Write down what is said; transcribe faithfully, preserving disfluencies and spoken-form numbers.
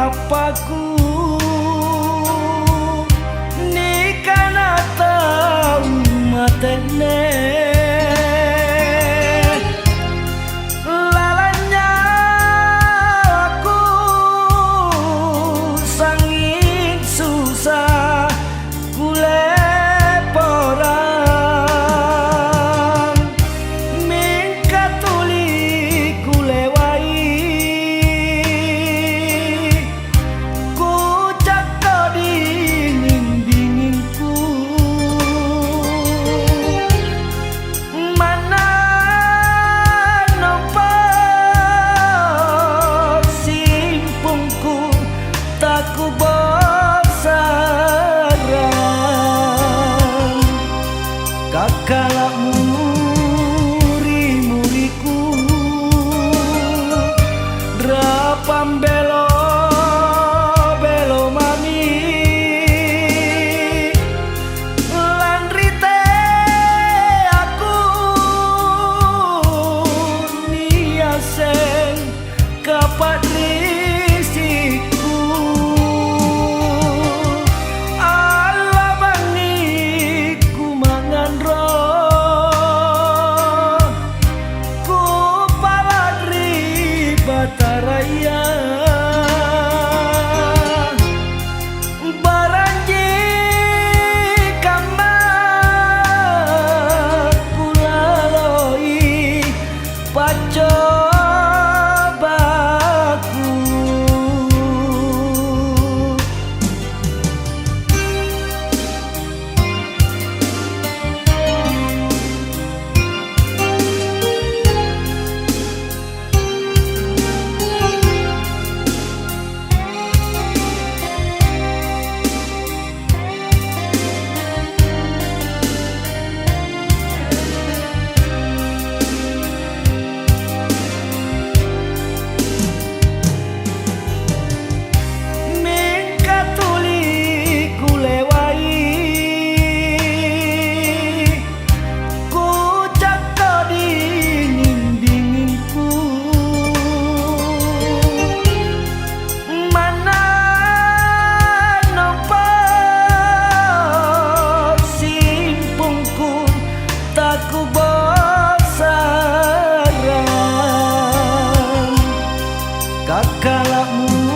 Paku nikana tau matenne, lalang nyawaku sangnging susa. Kule'borang, mingka tuli kulewai, kucakko dinging-dingingku. Manna nompo simpungku takubossarang, kakkala' muri-muriku rapang belo-belo mami. Lanri teako niaseng kapa'risikku, allabangi kumangnganro. Kupala' ri Bataraya, baranji kamma kulaloi paccobaku. Mingka tuli kulewai, kucakko dinging-dingingku. Manna nompo simpungku takubossarang, kakkala'mu